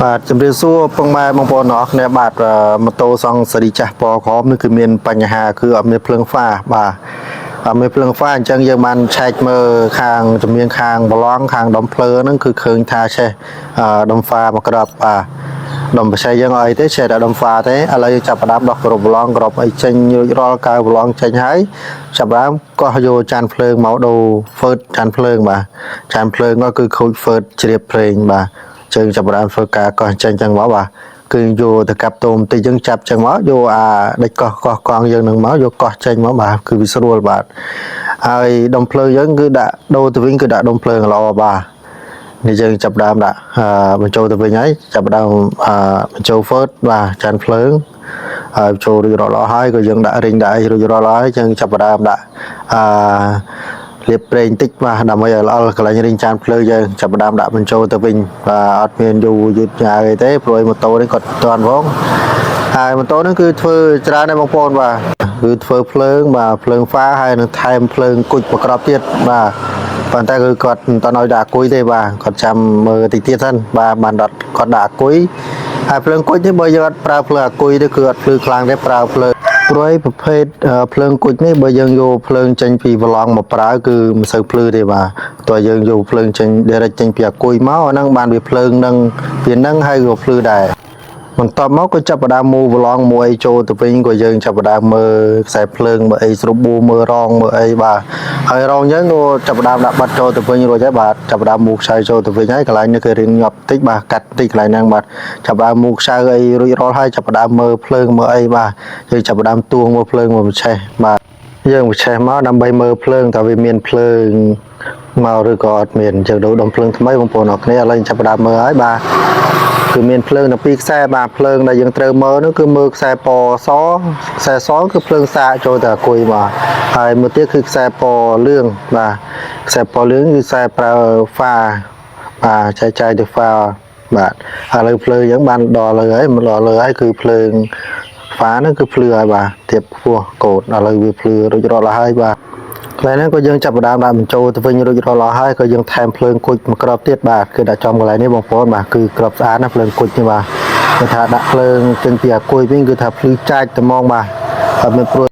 បាទជំរាបសួរពុកម៉ែបងប្អូនទាំងអស់គ្នាបាទម៉ូតូសង់សេរីចាស់ពណ៌ក្រហមនេះគឺមានបញ្ហាគឺអត់មានភ្លើងហ្វាបាទអត់មានភ្លើងហ្វាអញ្ចឹងយើងបានឆែកមើលខាងជំនាញខាងប្រឡងខាងដុំភ្លើងហ្នឹងគឺឃើញថាឆេះដុំហ្វាមកក្របបាទដុំបច្ចេកយើងអត់អីទេឆេះតែដុំហ្វាទេឥឡូវយើងចាប់ផ្ដើមដោះក្របប្រឡងក្របអីចេញរួចរាល់កៅប្រឡងចេញហើយចាប់ផ្ដើមកោះយកចានភ្លើងមកដូរហ្វឺតចានភ្លើងបាទចានភ្លើងក៏គឺខូចហ្វឺតជ្រាបភ្លេងបាទ ជើងចាប់ផ្ដើមធ្វើការកោះចេញចឹងមកបាទគឺយកទៅកាប់តូមតិចចឹងចាប់ចឹងមកយកអាដេចកោះកោះកង់យើងនឹងមកយកកោះចេញមកបាទគឺវាស្រួលបាទហើយដុំភ្លើងយើងគឺដាក់ដូរទៅវិញគឺដាក់ដុំភ្លើងល្អបាទនេះយើងចាប់ផ្ដើមដាក់បញ្ចូលទៅវិញហើយចាប់ផ្ដើមបញ្ចូលហ្វឺតបាទចានភ្លើងហើយបញ្ចូលរួចរាល់អស់ហើយក៏យើងដាក់រីងដាក់អីរួចរាល់ហើយយើងចាប់ផ្ដើមដាក់អឺ លាបប្រេងតិចបាទដើម្បីឲ្យល្អកន្លែងរីងចានភ្លើយើងចាប់ផ្ដើមដាក់បញ្ចូលទៅវិញបាទអត់មានយូរយឺតយ៉ាវអីទេព្រោះឯម៉ូតូនេះគាត់តាន់ផងហើយម៉ូតូនេះគឺធ្វើច្រើនដែរបងប្អូនបាទគឺធ្វើភ្លើងបាទភ្លើងហ្វាហើយនឹងថែមភ្លើងគុជប្រក្របទៀតបាទប៉ុន្តែគឺគាត់មិនតន់ឲ្យដាក់គុយទេបាទគាត់ចាំមើលតិចទៀតសិនបាទបានដល់គាត់ដាក់គុយហើយភ្លើងគុជនេះបើយើងអត់ប្រើភ្លើងអាគុយទេគឺអត់ភ្លឺខ្លាំងទេប្រើភ្លើង ព្រោះឯប្រភេទភ្លើងគុជនេះបើយើងយកភ្លើងចេញពីវឡង់មកប្រើគឺមិនសូវភ្លឺទេបាទតើយើងយកភ្លើងចេញ direct ចេញពីអាគុយមកអាហ្នឹងបានវាភ្លើងនឹងវានឹងហើយក៏ភ្លឺដែរបន្ទាប់មកក៏ចាប់ផ្ដើមមូវឡង់មួយចូលទៅវិញក៏យើងចាប់ផ្ដើមមើលខ្សែភ្លើងមើលអីស្របួមើលរងមើលអីបាទហើយរងយើងក៏ចាប់ផ្ដើមដាក់បាត់ចូលទៅវិញរួចហើយបាទចាប់ផ្ដើមមូខ្សែចូលទៅវិញហើយកន្លែងនេះគឺរៀងញាប់តិចបាទកាត់តិចកន្លែងហ្នឹងបាទចាប់ផ្ដើមមូខ្សែអីរួចរាល់ហើយចាប់ផ្ដើមមើលភ្លើងមើលអីបាទយើងចាប់ផ្ដើមទួងមើលភ្លើងមើលម្ឆេះបាទយើងម្ឆេះមកដើម្បីមើលភ្លើងតើវាមានភ្លើងមកឬក៏អត់មានអញ្ចឹងដូចដុំភ្លើងថ្មីបងប្អូនអរគ្នាឥឡូវចាប់ផ្ដើមមើលហើយបាទ គឺមានភ្លើងនៅពីរខ្សែបាទភ្លើងដែលយើងត្រូវមើលនោះគឺមើលខ្សែពណ៌សខ្សែសគឺភ្លើងសាកចូលទៅអាគុយបាទហើយមួយទៀតគឺខ្សែពណ៌លឿងបាទខ្សែពណ៌លឿងគឺខ្សែប្រើហ្វាបាទចែកចាយទៅហ្វាបាទឥឡូវភ្លើងយើងបានដល់លើហើយមកដល់លើហើយគឺភ្លើងហ្វាហ្នឹងគឺភ្លឺហើយបាទទៀបខ្ពស់កោតឥឡូវវាភ្លឺរួចរាល់ហើយបាទ កន្លែងហ្នឹងក៏យើងចាប់ផ្ដើមដាក់បញ្ចូលទៅវិញរួចរាល់អស់ហើយក៏យើងថែមភ្លើងគុជមួយគ្រាប់ទៀតបាទគឺដាក់ចំកន្លែងនេះបងប្អូនបាទគឺគ្រាប់ស្អាតណាស់ភ្លើងគុជនេះបាទគឺថាដាក់ភ្លើងចេញពីអាគុយវិញគឺថាភ្លឺចាច់តែហ្មងបាទអត់មានព្រួយ